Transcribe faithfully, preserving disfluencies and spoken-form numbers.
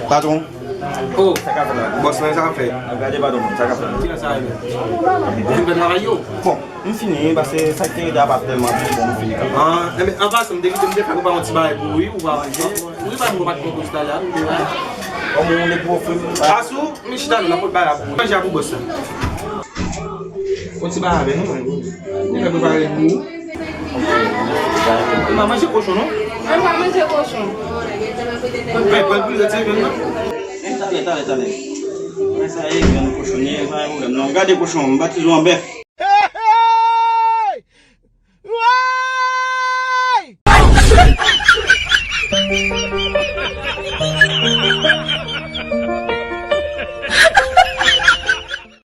Patwon. Oh, sa k ap fèt la? Bòs lan, sa k ap fèt? Ap gade patwon, sa k ap fèt la? Ki lè sa rive? Ou fin fè travay yo? Bon, m fini, paske sa k te rete a pa t tèlman bon, m fini kanmenm. Ah, enben, an pasan, m te kite, m te fè prepare yon ti bagay pou ou, wi, ou pa manje. Wi, pa mwen, pa t konpòz talè a, nou te la. Kòm ou vle pou ofri m. Asou, m chita nou, n ap pot bagay la pou ou. Manje a pou bòs la. Yon ti bagay avè nou, mwen. Li fè prepare pou ou. Ou pa manje kochon, non? Mwen pa manje kochon. Fè pòl pou l retire vyann nan. Talè, talè, talè. Mwen sa ye, vyann kochon, li pa gen pwoblèm, non. Gade kochon, m batize w an bèf.